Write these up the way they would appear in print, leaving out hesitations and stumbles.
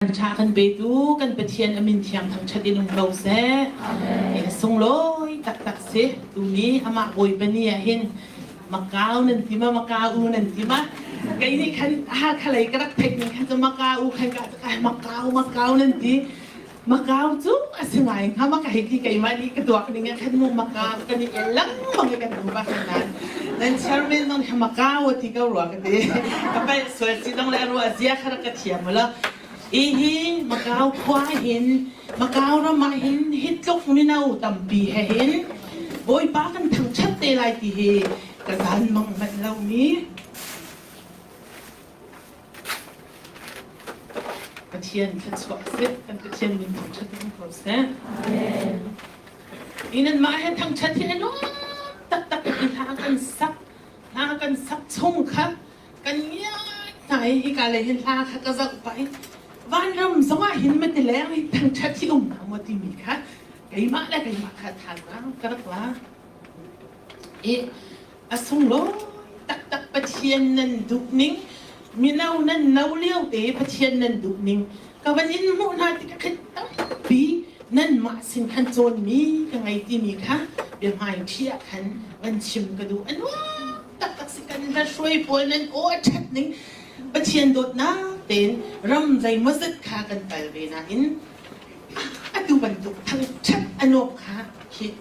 Ṭha kan petu kan Pathian a min thiang thangṭhat in um ko seh. Amen. Sunglawi taktak si. Tuni amah Bawipa ni ah hin Macau nan ti ma Macau nan ti ma kei nih khan Hakha lei ka rak theih ning khan cu Macau khan ka Macau Macau nan ti Macau cu a si ngai hnga ma ka hei ti keimah nih ka tuak ning ah khan mu Macau kan i el lengmang i kan um ba khan nan nan chairman zong nih Macau a ti ko rua ka ti ka palh sual si dong le a ruah zia kha rak ka thiam u law i hi Macau khua hin Macau ram ah hin hi tluk mino tampi he hin Bawipa kan thangṭhat te lai ti hi ka zan mang manh lomi Pathian thluachuah seh, kan Pathian min thangṭhat in ko seh. Amen. Nanmah he thangṭhat hi a nuam taktak i hla kan sak, hla kan sak chung kha kan ngiat hna i hika lei hin hla kha ka zoh pah i vanram zongah hin matileng hi thangṭhat hi um hnga maw timi kha keimah le keimah kha thazaang ka rak la. I A sunglawi taktak Pathian nan duhning, mino nan no lio te Pathian nan duhning ka van in hmuh hna tikah khan tampi nanmah sin khan cawnmi ka ngei timi kha biahmai ṭhi ah khan van chim ka duh. A nuam taktak si kan hla hruai pawl nan aw a ṭhat ning Pathian dawtnak tein ram zeimawzat kha kan kal ve nain atu bantuk thangṭhat a nuam kha khi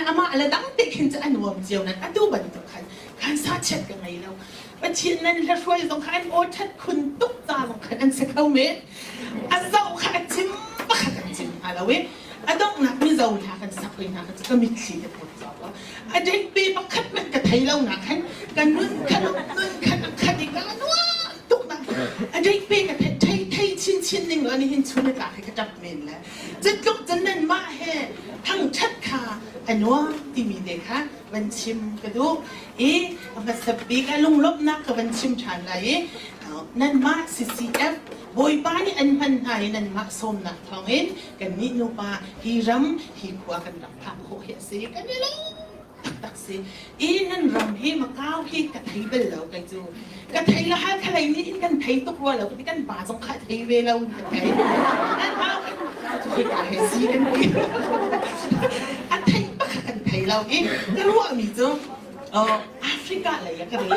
amah le dang te khin cu a nuam cio nan atu bantuk khan khan sa chiat ka ngei lo Pathian nan hla hruai zong kha an aw ṭhat khun tuk ca zong khan an si kho men a zoh kha a cim pakhat an cim hnga lo i a donghnak mizo hla kan sak hoi hna kha cu ka mitthli ka put cawk lo a date pe pakhat hmanh ka thei lo na khan ka nun kha nun khan a khat i ka nuam tuk na a date pe ka thei thei chin chin ning lo ni hin chun tlak hi ka ṭap men le Cutluk cun nanmah he thangṭhat kha a nuam timi te kha van chim ka duh i a hmasa bik ah lunglawmhnak ka van chim ṭhan lai i nanmah CCF Bawipa nih an hman hna i nanmah sawmnak thawngin kannih nupa hi ram hi khua kan rak phak khawh hi a si kan i lawm taktak si i nan ram hi Macau hi ka thei bal lo kei cu ka thei la hal khalei nih in kan thei tuk rua lo ti kan pa zong kha thei ve lo kan thei nan pa cu hei ka he si kan ti a thei bak kan thei lo i ka ruah mi cu Africa lei ah ka rel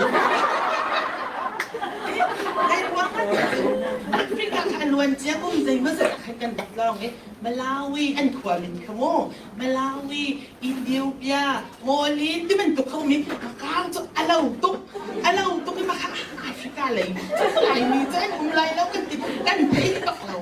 Africa kha a luan cia kum zeimawzat ah khan kan rak lawng i Malawi an khua min kha mu Malawi Ethiopia, Mawlin ti bantuk kha um i Macau cu a lo tuk. A lo tuk i maka Africa lei Laimi cu an um lai lo kan ti kan thei bak lo.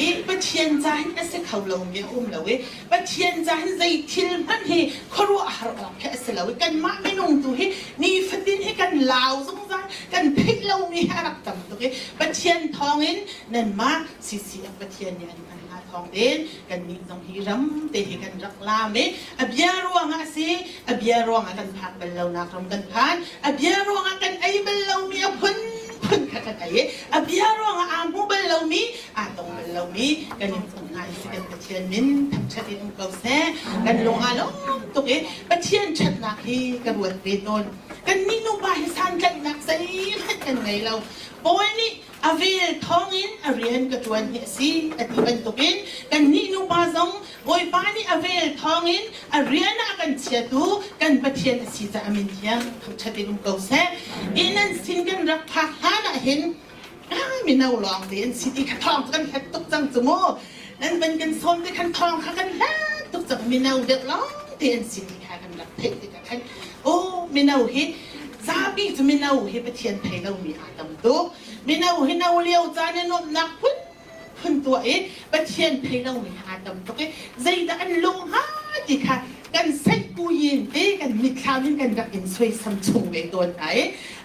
I Pathian ca hin a si kho lomi a um lo i Pathian ca hin zei thil hmanh hi khuaruahhar awk khi a si lo i kanmah minung tu hi nifatin hi kan lau zungzal kan theih lomi hi a rak tam tuk i Pathian thawngin nanmah CCF Pathian nih an hman hna thawng tein kannih zong hi ram te hi kan rak lam i a bia ruangah a si a bia ruangah kan phak bal lonak ram kan phan a bia ruangah kan ei bal lomi a phunphun kha kan ei i a bia ruangah aa hmu bal lomi aa tong bal lomi kan in cung hna i si kan Pathian min thangṭhat in um ko seh kan lung aa lawm tuk i Pathian ṭhatnak hi ka ruat ve tawn kannih nupa hi santlaihnak zeihmanh kan ngei lo Paul nih a vel thawngin a rian ka ṭuan hi a si a ti bantukin kannih nupa zong Bawipa nih a vel thawngin a rian ah a kan chiatu kan Pathian a si caah min thiang thangṭhat in um ko seh. I nan sin kan rak phak hlan ah hin mino lawng te an si ti kha thawng cu kan hlat tuk cang cu mu. Nan van kan sawm te khan thawng kha kan hlat tuk cang mino deuh lawng te an si ti kha kan rak theih tikah khan aw mino hi zapi cu mino hi Pathian thei lomi aa tam tuk. Mino hi no lio caan i nuamhnak phunphun tuah i Pathian thei lomi aa tam tuk i zeidah an lung hnga ti kha kan saihpuyin te kan mitthlam in kan rak in suaisam chung ve tawn hna i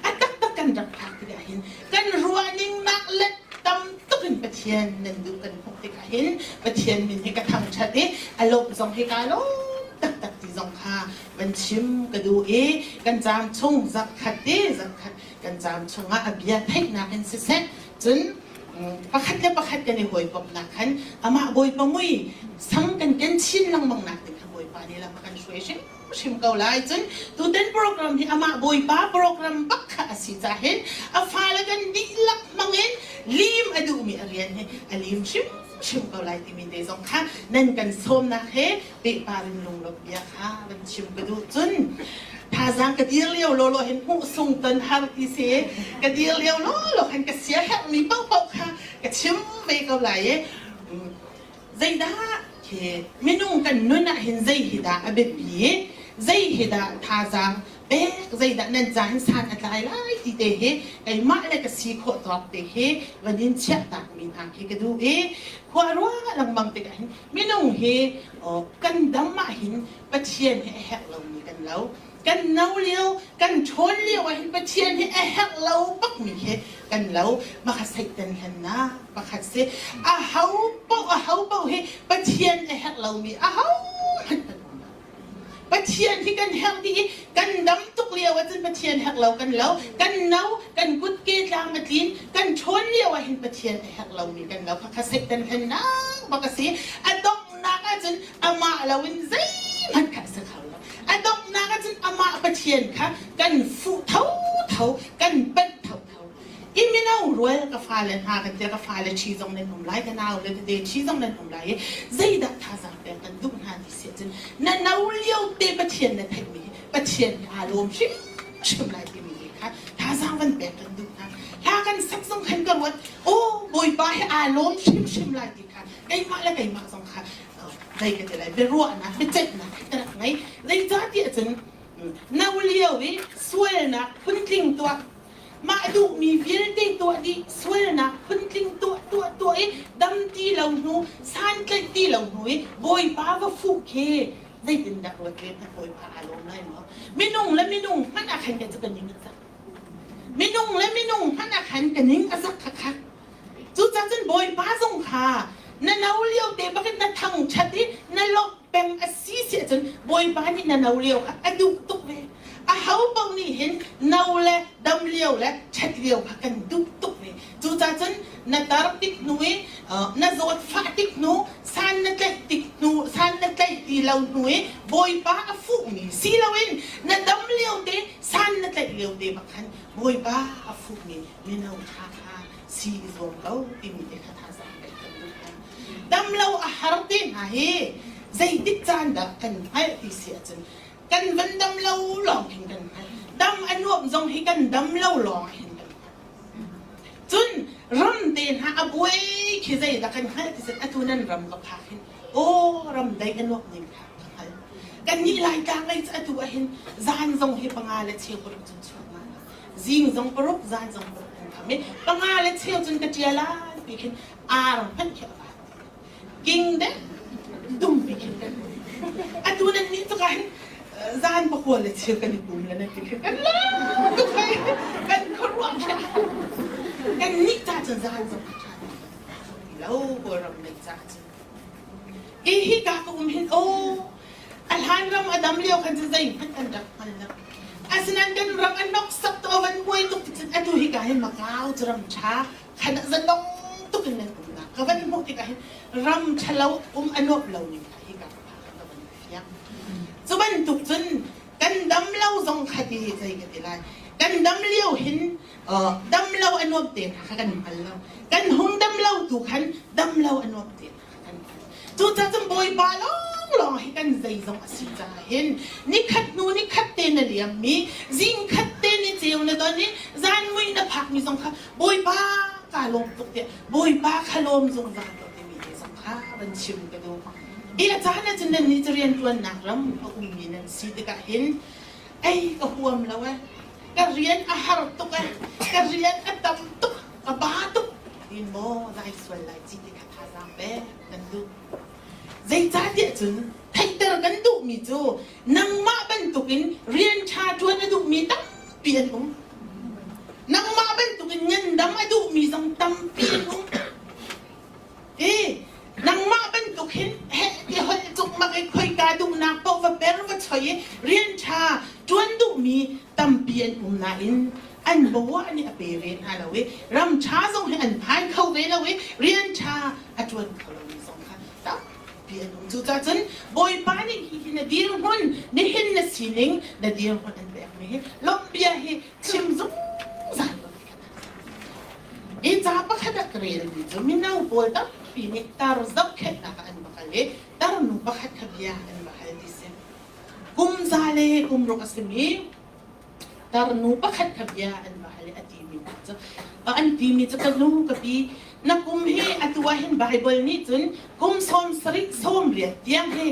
a taktak kan rak phak tikah hin kan ruahning nak let tam tuk in Pathian nan duh kan hmuh tikah hin Pathian min hi ka thangṭhat i a lawmh zong hi kaa lawm taktak ti zong kha van chim ka duh i kan caam chung zarhkhat te zarhkhat kan caam chungah a bia theihnak in siseh cun pakhat le pakhat kan i hawikomhnak khan amah Bawipa mui sang kan ken chin lengmang nak ding kha Bawipa nih lam a kan hruai hrim. hrimhrim ko lai. Cun tutan program hi amah Bawipa program bak kha a si ca hin a fale kan dihlak hmangin lim a duhmi a rian hi a lim hrimhrim ko lai timi te zong kha nan kan sawmnak he pehpar in lunglawmh bia kha van chim ka duh. Cun thazaang ka dir lio lawlaw hin hmuh sung ton har ti si ka dir lio lawlaw khan ka sia herhmi paohpaoh kha ka chim ve ko lai i zeidah khi minung kan nun ah hin zei hi dah a biapi zei hi dah thazaang pek zeidah nan ca hin san a tlai lai ti te hi keimah le ka si khawh tawk te hi van in chiah tak mi hna khi ka duh i khua ruah lengmang tikah hin minung hi kan dam ah hin Pathian hi a herh lomi kan lo. Kan no lio, kan ṭhawn lio ah hin Pathian hi a herh lo bakmi hi kan lo. Maka Satan hlennak pakhat si. A ho paoh a ho paoh hi Pathian a herh lomi a ho hmanh kan um lo. Pathian hi kan herh dih i kan dam tuk lio ahcun Pathian herh lo kan lo. Kan no, kan kutke tlang a tlin, kan ṭhawn lio ah hin Pathian a herh lomi kan lo. Khakha Satan hlennak bak a si. A dong donghnak ahcun amah loin zeihmanh kha a si kho lo. A donghnak ahcun amah Pathian kha kan fuh thotho, kan panh thotho. I mino rual ka fale hna kan tia ka fale ṭhi zong nan um lai, ka nau le tete ṭhi zong nan um lai i zeidah thazaang pek kan duh hna ti si ahcun na no lio te Pathian na theihmi hi Pathian nih aa lawm hrimhrim lai timi te kha thazaang van pek kan duh hna. Hla kan sak zong khan ka ruat, aw Bawipa hi aa lawm hrimhrim lai ti kha keimah le keimah zong kha zei ka ti lai biaruahnak biaceihnak ka rak ngei zeicahtiah cun no lio i sualnak phuntling tuah mah duhmi vialte tuah dih sualnak phuntling tuah tuah tuah i dam ti lo hnu santlaih ti lo hnu i bawipa va fuh khi zeitindah ruat ve hmanh bawipa aa lawm lai maw minung le minung hmanh ah khan kan cu kan ning a zak minung le minung hmanh ah khan ka ning a zak khakha Cucaah cun Bawipa zong kha na no lio te bakin na thangṭhat i na lawmh peng a si si ahcun Bawipa nih na no lio kha a duh tuk ve. Aho paoh nih hin no le dam lio le ṭhat lio kha kan duh tuk ve. Cucaah cun na tar tik hnu i na zawtfah tik hnu, san na tlaih tik hnu, san na tlaih ti lo hnu i Bawipa a fuhmi si loin na dam lio te, san na tlaih lio te bak khan Bawipa a fuhmi mino ṭha kha si i zuam ko timi te kha thazaang pek kan duh hna. Dam lo a har te hna hi zeitik caan dah kan hngalh ti si ahcun kan van dam lo lawng hin kan hngalh. Dam a nuamh zong hi kan dam lo lawng hin kan hngalh. Cun ram te hna a buai khi zeidah kan hngalh ti si atu nan ram ka phak hin aw ram dei a nuamh ning kha ka hngalh. Kan nih Laitlang lei cu atu ahhin zan zong hi panga le cheu paruk cun chuak ma zing zong paruk zan zong paruk an kham i panga le cheu cun ka ṭial lai ti khin ar hmanh khi a van king de dum pi khin kan atu nan nih cu kan zan pakua le cheu kan i pum le nan ti khin kan la tuk hai kan khuaruah kan nih ca cun zan zong a ṭha lo kawlram lei ca cun i hi ka ka um hin aw A hlan ram a dam lio khan cun zeihmanh an rak hngal lo. Asinain kan ram a hnoksak tuk a van buai tuk cun atu hika hin Macau cu ram ṭha khan ah zalong tuk in nan umnak ka van hmuh tikah hin ram ṭhalo um a nuamh lo ning kha hika ka phak ka van fiang. Cu bantuk cun kan dam lo zong kha ti zei ka ti lai. Kan dam lio hin dam lo a nuamh te hna kha kan hngal lo. Kan hung dam lo tu khan dam lo a nuamh te hna Cucaah cun Bawipa lawnglawng hi kan zeizong a si caah hin nikhat hnu nikhat te na liammi zingkhat te ni ceu na don i zan mui na phakmi zong kha Bawipa kaa lawm tuk tiah Bawipa kha lawm zungzal ko timi te zong kha van chim ka duh. I a caan ahcun nannih cu rianṭuannak ram a ummi nan si tikah hin ei ka huam lo eh ka rian a har tuk eh ka rian a tam tuk ka ba tuk in maw dai sual lai ci ti kha thazaang pek kan duh. Zeicahtiah cun theihter kan duhmi cu nangmah bantukin rian ṭha ṭuan a duhmi tampi an um. Nangmah bantukin ngandam a duhmi zong tampi an um. I nangmah bantuk hin heh ti holh cukmak i khoika duhnak paoh va per va choi i rian ṭha ṭuan duhmi tampi an um nain an bawa nih a pe ve hna lo i ram ṭha zong hi an phan kho ve lo i rian ṭha a ṭuan kho lomi zong kha tampi. tampi an um. Cucaah cun Bawipa nih hihi na dirhmun, nihin na sining, na dirhmun an pekmi hi lawmhbia hi chim zungzal ko ti kha Hi ca pakhat ah ka relmi cu mino pawl tampi nih tar zohkhenhnak ah an va kal i tarnu pakhat kha bia an va hal ti si. Kum za le kum ruk a simi tarnu pakhat kha bia an va hal i a timi hna cu an timi cu ka nu ka pi na kum hi atu ah hin Baibal nih cun kum 70 80 tiang hi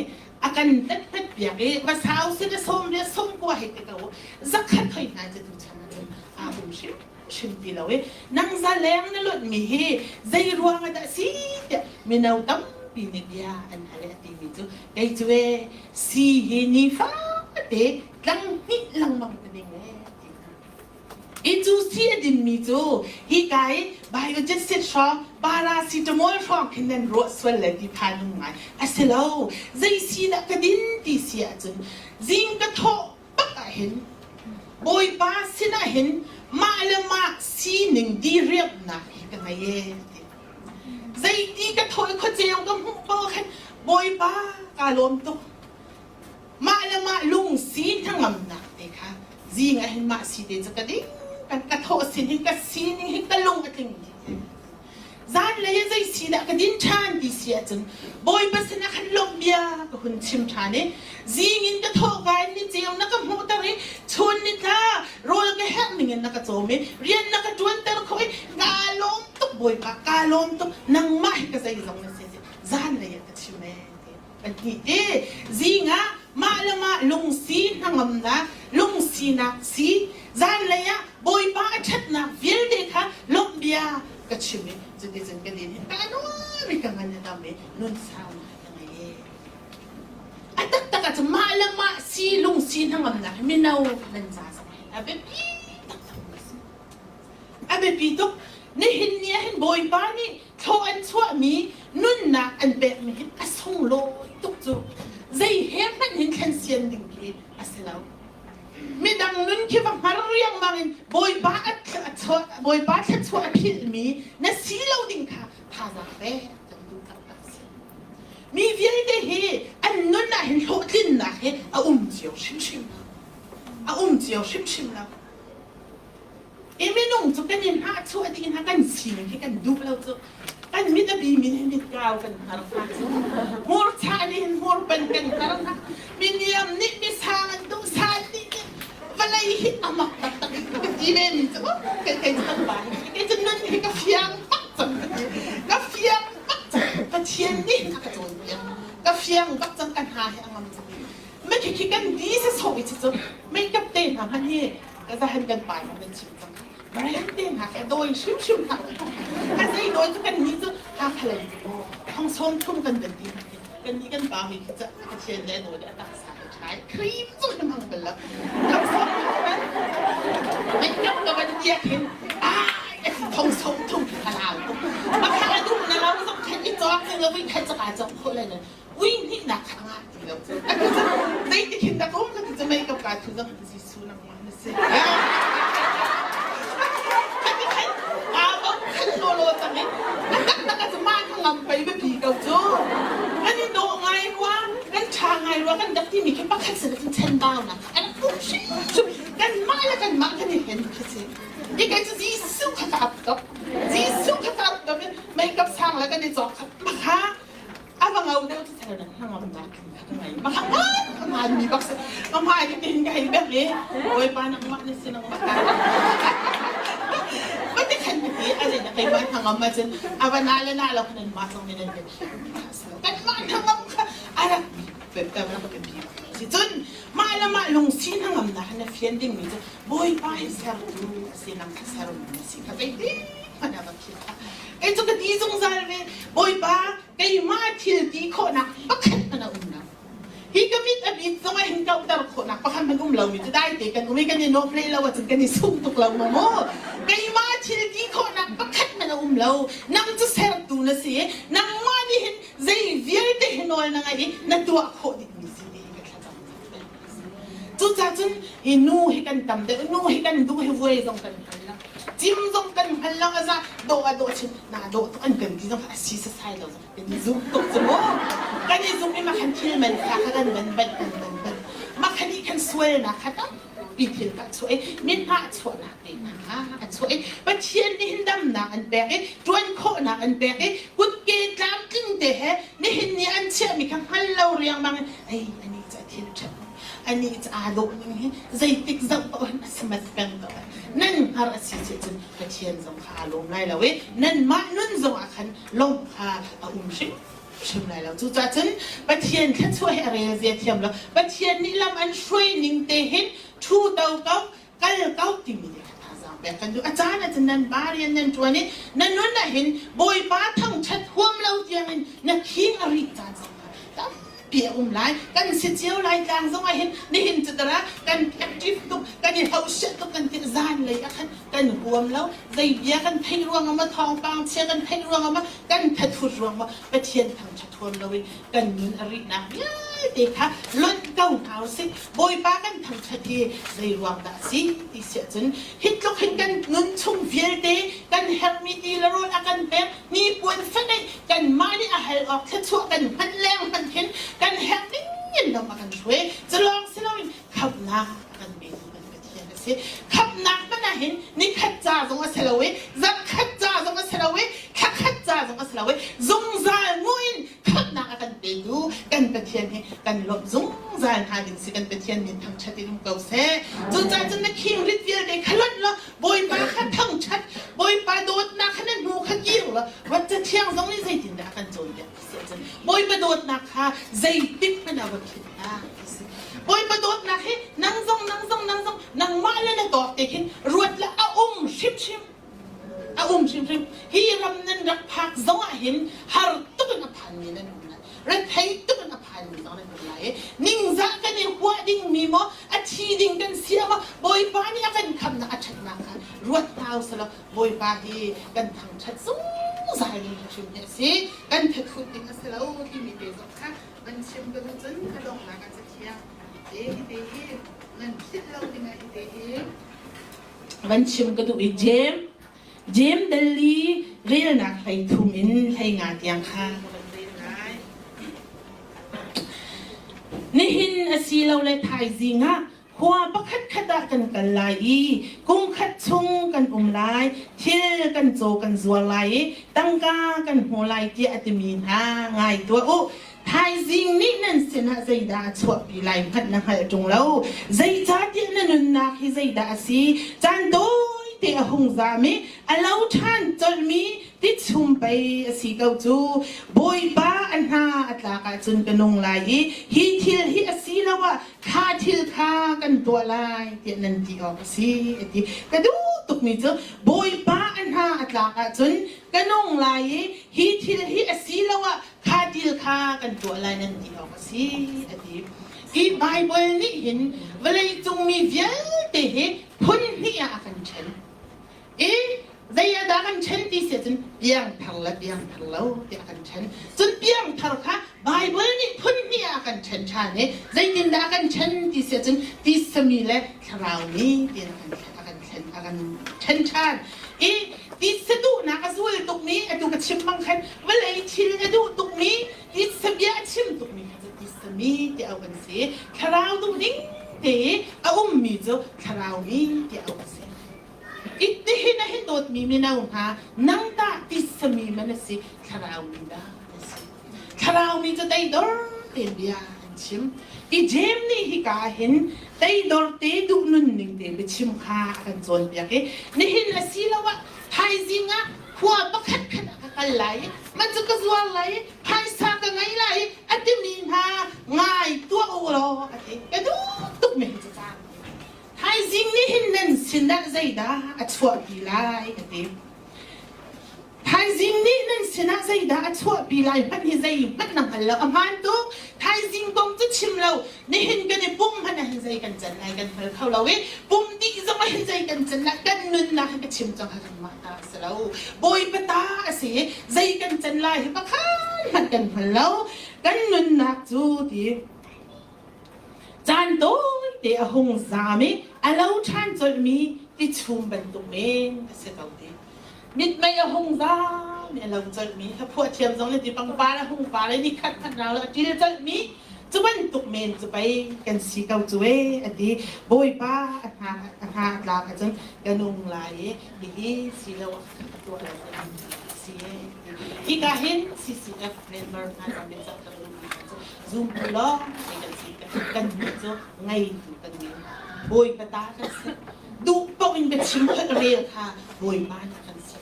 a kan tatpat piak i va sau si na 80 90 hei ti ko zakhat hoi hna cu tu chan ah cun aa um hrim hrim ti lo i nang zaleng na lonh mi hi zei ruang ah dah si tiah mino tampi nih bia an hal i a timi cu kei cu e si hi nifate tlang hnih lengmang ka ding e ti hna. I cu si a dinmi cu hi ka i biojet hrawng paracetamol hrawng khin nan ruah sual le ti phan um ngai a si lo zei si dah ka din ti si ahcun zing ka thawh bak ah hin Bawipa sinah hin mah le mah sining diriamhnak hi ka ngei e ti. Zeiti ka thawh i khuaceu ka hmuh paoh khan Bawipa kaa lawm tuk. Mah le mah lungsi hnangamnak te kha zing ah hin mah si te cu ka ding kan ka thawh sin hin ka sining hin ka lung a tling dih. Zanlei ah zei si dah ka din ṭhan ti si ahcun Bawipa sinah khan lawmh bia ka hun chim ṭhan i zing in ka thawhka in ni ceu na ka hmuhter i chun ni tla rawl ka herh ning in na ka cawm i rian na ka ṭuanter khawh i kaa lawm tuk Bawipa kaa lawm tuk nangmah hi ka zeizong na si zanlei ah ka chim ee ti kan ti te zing ah mah le mah lungsi hnangamnak lungsinak si zanlei ah Bawipa a ṭhatnak vialte kha lawmh bia ka chim i cuticun ka din hin ka nuam i ka ngan a dam i nun saunak ka ngei e. A taktak ah cun mah le mah si lungsi hnangamnak hi mino nan ca zong hin a biapi taktak a si. A biapi tuk. Nihin ni ah hin Bawipa nih thlaw an chuahmi nunnak an pekmi hi a sunglawi tuk cu. Zei he hmanh hin thlen sian ding khi a si lo. Midang nun khi va hngar riangmang in Bawipa a Bawipa thluachuah a philhmi na si lo ding kha thazaang pek kan duh taktak si. Mi vialte hi an nun ah hin hlawhtlinnak hi a um cio hrimhrim lo. A um cio hrimhrim lo. I minung cu kan i hnahchuah dih hna kan sining hi kan duh lo cu kan mit a bi min hi mit kau kan hngar hna cu hmurchah nih hin hmurpan kan hngar hna miniam nih misang an duh san nih nih vawlei hi a mak taktak i ka ti ve mi cu kei kei cu kan pa hi kei cu nun hi ka fiang bak cang ka ti ka fiang bak cang Pathian nih a ka cawnpiak ka fiang bak cang ka hna hi a ngam cang ma khi khi kan di sa so i cu makeup te hna hman hi ka zahan kan pa nan chim cang brand te hna ka dawi hrimhrim hna ka zei dawi cu kan ni cu ha khalan thong som thum kan kan ti kan ni kan pa hui khi ca ka thian le dawi le tak sa ka chai cream cu ka mang bal lo thong som thum kan makeup ka van tiak hin ai thong som thum halal tuk makha duh na lo zong khan i cawk ning lo vui khat caka cawk khawh le ui hnih nak kha ngah ti lo cu zeiti khin dak um ka ti cu mei ka pa thu zong Jesuh nangmah na si khati khan aa bom khan law law cang i a taktak ah cu mah kha ngam pei biapi ko cu kan i dawh ngai rua kan ṭha ngai rua kan dak timi khi pakhat sin cun chen bau nak an um hrimhrim kanmah le kanmah kan i hen khi si i kei cu Jesuh kha ka ap tuk Jesuh kha ka ap tuk i makeup sang le kan i cawk kha makha a va ngau deuh cu ser dang hnangam nak ka ngei makhangan ka ngan mi bak si ka hmai ka tin ka hei bek i bawipa nangmah na si nangmah ka ti khan ti a zin kei ma hnangam ma cun a va na le na lo khan ma zong nih nan kan kan mah hnangam kha a rak ka rak ka bi si cun mah le mah lungsi hnangam na khan na fian ding mi cu bawipa hi sertu a si nang kha ser mi si kha zeitin hmanh a va philh kei cu ka ti zungzal ve bawipa keimah thil ti khawhnak pakhat hmanh a um lo hi ka mit a bit zong ah hin kauhter khawhnak pakhat hmanh um lomi cu dai te kan um i kan i nuam hlei lo ahcun kan i sung tuk lo maw mu keimah thil ti khawhnak pakhat hmanh a um lo nang cu sertu na si i nangmah nih hin zei vialte hi nawl na ngaih i na tuah khawh dihmi si ti hi ka thlacam cucaah cun hi nu hi kan tam deuh nu hi kan duh hi vuai zong kan hngal lo. Cim zong kan hngal lo a za dawh a dawh chin na dawh tuk an kan ti zong a si sasai lo zong kan i zum tuk cu mu. Kan i zum i makhan thil man kha kha kan man ban kan man ban. Makhan i kan sualnak kha tampi thil ka chuah i min-hmah chuahnak te hna a chuah i Pathian nih hin damnak an pek i ṭuan khawhnak an pek i kutke tlamtling te he nihin ni an chiahmi kha hngal lo riangmang in ei anih cu a thil ṭhat anih cu aa dawh ning hi zeitik zoh paoh hin a samat peng ko nan hngar a si si cun Pathian zong kha aa lawm lai lo i nanmah nun zong ah khan lawmh kha a um hrim hrim lai lo. Cucaah cun Pathian thluachuah hi a rel zia thiam lo. Pathian nih lam an hruai ning te hin ṭhu to ko kal ko timi nih kha thazaang pek kan duh. A caan ah cun nan pa rian nan ṭuan i na nun ah hin Bawipa thangṭhat huam lo tiangin na khing a rih caan zong kha tampi a um lai. Kan si cio lai tlang zong ah hin nihin cu dara kan active tuk kan i hauhsiah tuk kan ti zan lei ah khan kan huam lo. Zei bia kan theih ruangah maw thawngpang chia kan theih ruangah maw kan thathut ruang maw Pathian thangṭhat huam loin kan nun a rihnak vialte kha lonh ko hna usih. Bawipa kan thangṭhat hi zei ruang dah a si ti si ahcun hi tluk hin kan nun chung vialte kan herhmi ti le rawl a kan pek hnipuan faneih kanmah nih a hal awk thluachuah kan hman leng hmanh khin kan herh ning in lam a kan hruai. Cu lawng si loin khamhnak a kan petu kan Pathian a si. Khamhnak hmanh ah hin nikhat ca zong a si lo i zarhkhat ca zong a si lo i thlakhat ca zong a si lo i zungzal muin khamhnak a kan petu kan Pathian hi kan lawmh zungzal hna ding si kan Pathian min thangṭhat in um ko seh. Cucaah cun na khingrit vialte kha lonh law Bawipa kha thangṭhat, Bawipa dawtnak kha na hnu kha kir law ruat Cathiang zong nih zeitindah a kan cawnpiak ti si ahcun Bawipa dawtnak kha zeitik hmanh ah va philh hlah ti si. Bawipa dawtnak hi nang zong nang zong nang zong nangmah le na tawk te khin ruat le a um hrimhrim a um hrimhrim hi ram nan rak phak zong ah hin har tuk in a phanmi nan um lai rethei tuk in a phanmi zong nan um lai i ningzah kan i huah dingmi maw a thi ding kan si maw Bawipa nih a kan khamnak a ṭhatnak kha ruat hna usalaw Bawipa hi kan thangṭhat zungzal ding hrim hi a si kan thathut ding a si lo timi te zong kha van chim ka duh cun a donghnak ah cathiang te hi te hi nan philh lo ding ah hi te hi van chim ka duh i Jeim Jeim Delhi relnak hlei thum in hlei nga tiang kha ka van rel lai. Nihin asilole thaizing ah khua pakhat khat ah kan kal lai i kum khat chung kan um lai, thil kan caw kan zuar lai i tangka kan hmu lai tiah a timi hna ngai tuah u. Thaizing nih nan sinah zeidah a chuahpi lai hmanh na hngalh ṭung lo. Zeicahtiah na nunnak hi zeidah a si? Caan tawite a hung zaam i a lo ṭhan colhmi tichum pei a si ko cu. Bawipa a hna a tlak ahcun ka nung lai i hi thil hi a si lo ah kha thil kha kan tuah lai tiah nan ti awk a si a ti. Ka duh tukmi cu Bawipa a hna a tlak ahcun ka nung lai i hi thil hi a si lo ah kha thil kha kan tuah lai nan ti awk a si a ti. Hi Baibal nih hin vawleicung mi vialte hi phun hnih ah a kan ṭhen. I zei ah dah kan ṭhen ti si ahcun piangthar le piangthar lo tiah kan ṭhen. Cun piangthar kha Baibal nih phun hnih ah a kan ṭhen ṭhan i zeitindah a kan ṭhen ti si ahcun tisami le thlaraumi tiin a kan a kan thlen a kan ṭhen ṭhan. I tisa duhnak a zul tukmi atu ka chim bang khan vawlei thil a duh tukmi tisa bia a chim tukmi kha cu tisami ti auh an si. Thlarau duh ding te i a ummi cu thlaraumi ti auh a si. Itihin a hin dawtmi mino hna, nang tah tisami man a si, thlaraumi dah na si. Thlaraumi cu teidor tein bia an chim. I Jeim nih hika ah hin teidor te duh nunning te biachim kha a kan cawnpiak i nihin asiloah thaizing ah khua pakhat khat ah ka kal lai i man cu ka zuar lai i phaisa ka ngei lai i a timi hna ngai tuah u law a ti. Ka duh tukmi hi cu Thaizing nih hin nan sinah zeidah a chuahpi lai a ti. Thaizing nih nan sinah zeidah a chuahpi lai hmanh hi zeihmanh na hngal lo. A hmaan tuk. Thaizing kong cu chim lo. Nihin kan i pum hmanh ah hin zei kan can lai kan hngal kho lo i pum dih zong ah hin zei kan can lai kan nunnak hi ka chim cang kha kanmah ta a si lo. Bawipa ta a si i zei kan can lai hi pakhat hmanh kan hngal lo. Kan nunnak cu ti Caan tawite a hung zaam i a lo ṭhan colhmi Tichum bantuk men a si ko ti. Mitmei a hung zam i a lo colhmi, hlaphuah thiam zong le ti pangpar a hung par i nikhat hmanh rau lo a ṭil colhmi, cu bantuk men cu pei kan si ko cu ee a ti. Bawipa a hna a hna a tlak ahcun ka nung lai i hihi si lo ah ka tuah lo ding si ee. Hika hin CCF member hna zong biacah ka duhmi hna cu zumtu lawng te kan si kan nih cu ngeitu kan ngei. Bawipa ta kan si. Duh paoh in biachim holh rel kha Bawipa nih kan si.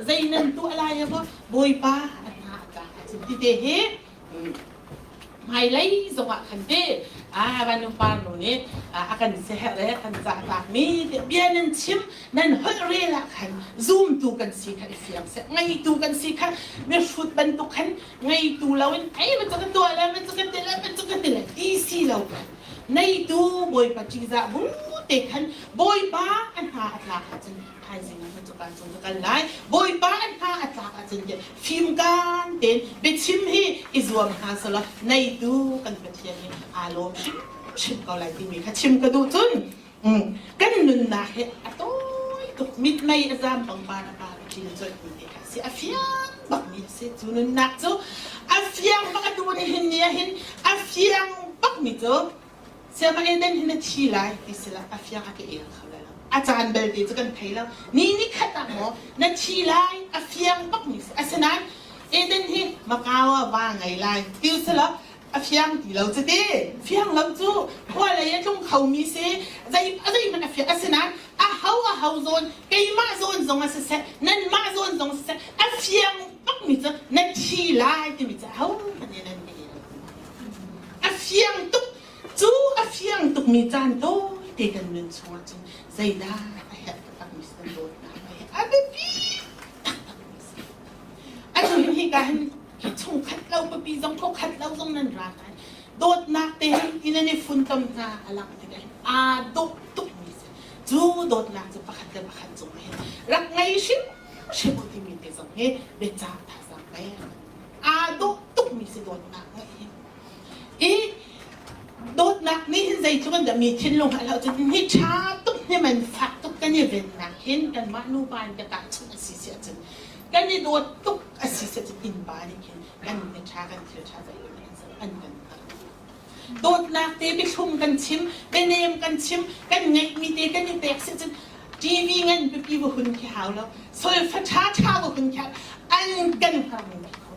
Zei nan tuah lai maw Bawipa a hna a tlak ahcun ti te hi hmailei zongah khan te a van par nu nih a kan seher le kan cah takmi bia nan chim nan holh rel ah khan zumtu kan si kha i fiang seh ngeitu kan si kha mihrut bantuk khan ngeitu loin ei ma cu ka tuah le ma cu ka ti le ma cu ka ti le ti si lo kan neitu Bawipa ṭihzah bu te khan Bawipa a hna a tlak ahcun thaizing ah cu kan cung ka kal lai Bawipa a hna a tlak ahcun te fimkaan tein biachim hi i zuam hna selaw neitu kan Pathian hi aa lawm hrimhrim ko lai timi kha chim ka duh cun kan nunnak hi a tawi tuk mitmei a zam pangpar a par a ṭil colhmi te kha si a fiang bakmi a si cu nunnak cu a fiang bak a tu ni hin ni ah hin a fiang bakmi cu siama Eden hin a thi lai ti si la a fiang a ka el kho lai lo a caan belte cu kan thei lo ni ni khat ah maw na thi lai a fiang bakmi si asinain Eden hi Macau ah va ngei lai ti si la a fiang ti lo cu ti fiang lo cu khua lei a tlung khomi si zei a zeihmanh a fiang asinain a ho a ho zawn keimah zawn zong a siseh nanmah zawn zong siseh a fiang bakmi cu na thi lai timi cu ho hmanh nih nan ti a fiang tuk cu a fiang tukmi caan tawite kan nun chungah cun zeidah a herh taktakmi si kan dawtnak a biapi taktakmi si Atu hin hika hin hi chungkhat lo papi zong thawkhat lo zong nan ra hna. Dawtnak te hin in an i funtom hna a langh tikah hin aa dawh tukmi si. Cu dawtnak cu pakhat le pakhat cung ah hin rak ngei hrimhrim u timi te zong hi biacah thazaang pek. Aa dawh tukmi si dawtnak ngeih hi. I dawtnak nih hin zeitluk in dah mi thinlung a hloh cun hi ṭha tuk hni man fak tuk kan i vennak hin kanmah nupa in ka tahchunh a si si ahcun kan i dawt tuk a si si cun innpa nih khin kan i ṭha kan thil ṭha zeihmanh an kan hngalh dawtnak te biathlum kan chim bianem kan chim kan ngeihmi te kan i pek si cun TV ngan pipi va hun khi hau lo solfa ṭha ṭha va hun khi an kan hngar mi kho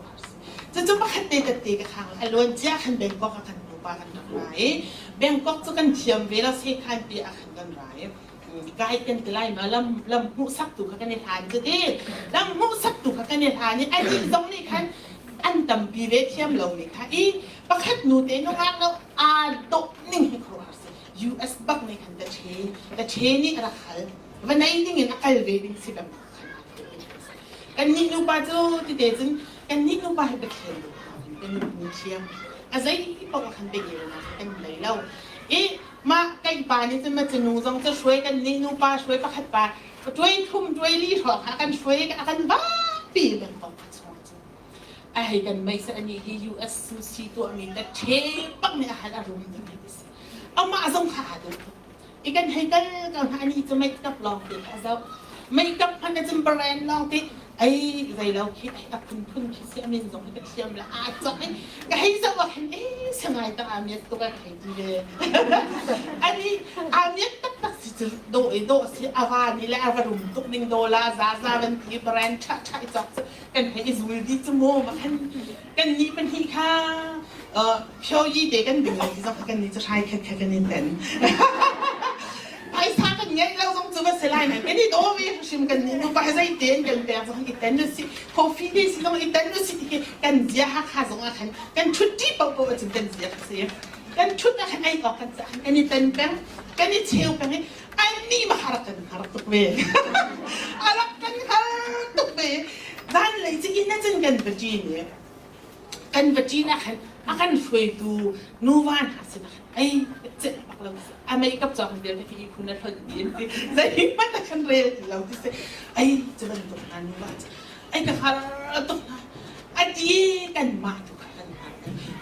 cucu pakhat te tette ka khang a luan cia khan Bangkok ah kan nupa kan rak ra i Bangkok cu kan thiam ve lo sekhan pi ah khan kan ra i guide kan ti lai ma lam lam hmuhsaktu kha kan i hlan cu ti lam hmuhsaktu kha kan i hlan i anih zong nih khan an tampi ve thiam lo mi kha i pakhat nu te nungak lo aa dawh ning hi khuaruahhar si US bak nih khan ta ṭhe ta ṭhe nih a rak hal va nei ding in a kal ve ding si bang kan nih nupa cu tite cun kan nih nupa hi Pathian kan nu thiam a zei paoh khan pe kan nei lo i Mah kei pa nih cun ma nu zong cu hruai kan nih nupa hruai pakhat pa tuai thum tuai li hrawng a kan hruai a kan vahpi lengmang a chung cu a hei kan mei sa ani hi US sushi tuahmi ta ṭhe bak nih a hal a rum ding hi si amah zong kha aa dawh tuk i kan hei kal ko hna ani cu makeup lawng te kha zoh makeup hman na cun brand lawng te Ei zei lo khi a phunphun khi si a min zong hi ka thiam la aa cawk in ka hei zoh ah khin ee sangai tak aa miat tuk a ka hei ti ve. Ani aa miat taktak si cu dawh i dawh si a va ni le a va rum tuk ning daw la za za van ti brand ṭha ṭha i cawk cu kan hei i zul di cu mu ma khan kan nih pahnih kha phyo yi te kan ding lai zong kan nih cu hrai khat kha kan in ten. Phaisa kan ngeih lo zong cu va si lai nan kan i daw ve hrim kan nih nupa zei tein kan pek zong i ten si coffee te si zong i ten si ti kan zia Hakha zong ah khan kan ṭhut ṭi paoh ahcun kan zia kha si kan ṭhut ah khan ei awk kan cah kan i ten peng kan i cheu peng i annih ma rak kan har tuk ve a rak kan har tuk ve zan lei cu inn ah cun kan va ṭin i kan va ṭin ah khan a kan hruaitu nuva hna sin ah khan ei celh bak lo a makeup cawk in vialte khi khun a hlonh dih an ti zeihmanh a kan rel ti lo ti si ei cu bantuk hna nuva cu ei ka har tuk hna a ti kanmah tu kha kan har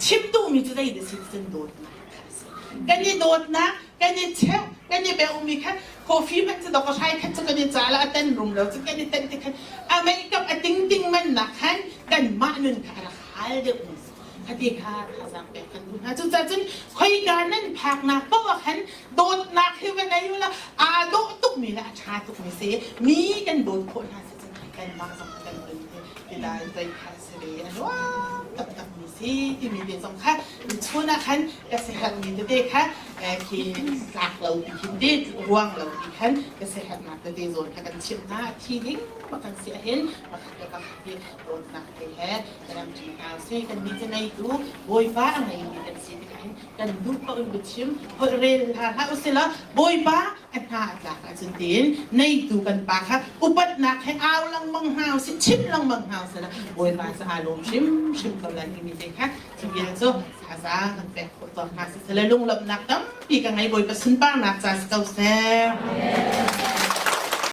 chim duhmi cu zei dah si cun dawtnak kha a si. Kan i dawtnak, kan i cheuh, kan i beumi kha coffee hmanh cu dok a hrai khat cu kan i ca la a tan rum lo cu kan i tan ti khan a meikap a ting ting man nak khan kanmah nun kha a rak hal deuh mi si. Khati kha thazaang pek kan duh hna. Cucaah cun khoika nan phaknak paoh ah khan dawtnak hi va nei ula aa dawh tukmi le a ṭha tukmi si mi kan dawt khawh hna si cun kanmah zong kan nun hi tidai zei kha si ve a nuam taktakmi si timi te zong kha chun ah khan ka siaherhmi tete kha khi tlak lo ti hin ti ruang lo ti khan ka siaherhnak tete zawn kha kan chimh hna thi ding bak kan si ahhin pakhat le pakhat hi dawtnak te he kan ṭi hna usih. Kannih cu ngeitu Bawipa a ngeimi kan si tikah hin kan duh paoh in biachim holh rel hna hlah usih law Bawipa a hna a tlak ahcun tiin neitu kan pa kha upatnak he au lengmang hna usih, chim lengmang hna usih law Bawipa cu aa lawm hrimhrim ko lai timi te kha cu bia cu thazaang kan pek khawh tawn hna siseh le lunglawmhnak tampi ka ngei Bawipa sunparnak ca si ko seh.